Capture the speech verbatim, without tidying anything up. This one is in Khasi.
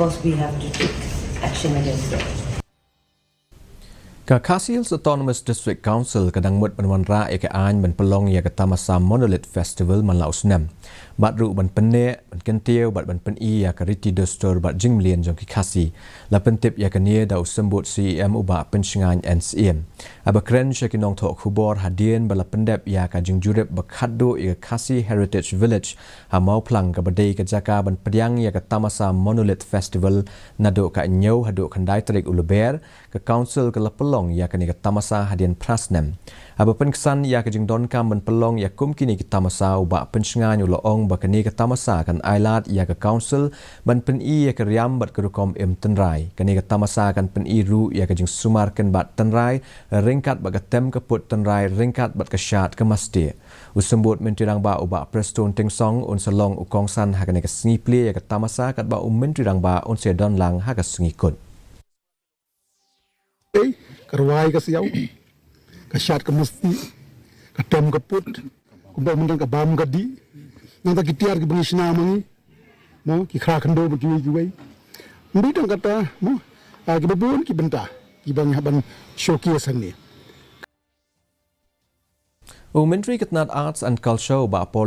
Of course, we have to take action against it. Ka Khasi Hills Autonomous District Council ka dang mut ban wanrah ïa ka aiñ ban pynlong ïa ka tamasa Monolith Festival man la u snem. Bad ruh ban pynneh, ban kyntiew, bad ban pyni ïa ka riti dustur bad jingmlien jong ki Khasi. La pyntip ïa kane da u Symbud C E M u Bah Pynshngaiñ N Syiem. Haba kren sha ki nongthoh khubor hadien ba la pyndep ïa ka jingjurip ba khatduh ïa ka Khasi Heritage Village ha Mawphlang kaba dei ka jaka ban pdiang ïa ka tamasa Monolith Festival naduh ka hynñiew haduh khyndai tarik u Lber, ka Council ka la pynlong ïa kane ka tamasa hadien phra snem. Haba pynksan ïa ka jingdonkam ban pynlong ïa kum kine ki tamasa, u Bah Pynshngaiñ u la ong ba kane ka tamasa kan ailad ïa ka Council ban pyni ïa ka riam bad ka rukom im tynrai. Kane ka tamasa kan pyni ruh ïa ka jingsumar kynbat tynrai ryngkat bad ka tem ka put tynrai ryngkat bad ka shad ka masteh. U Symbud Myntri Rangbah u Bah Prestone Tynsong un sa long u kongsan ha kane ka sngi plie ïa ka tamasa katba u Myntri Rangbah un sa don lang ha ka sngi kut. Ei, ka rwai ka siaw, ka shad ka masteh, ka tem ka put, kumba mynta ka bam ka dih. Nangta ki tiar kiba ngi shna ma ngi, mo, ki khra khyndew bad kiwei kiwei. Ym dei tang kata, mo, ah, kiba bun ki bynta kiba ngi hap ban showcase hangne. U Myntri ka tnad Arts and Culture u Bah Paul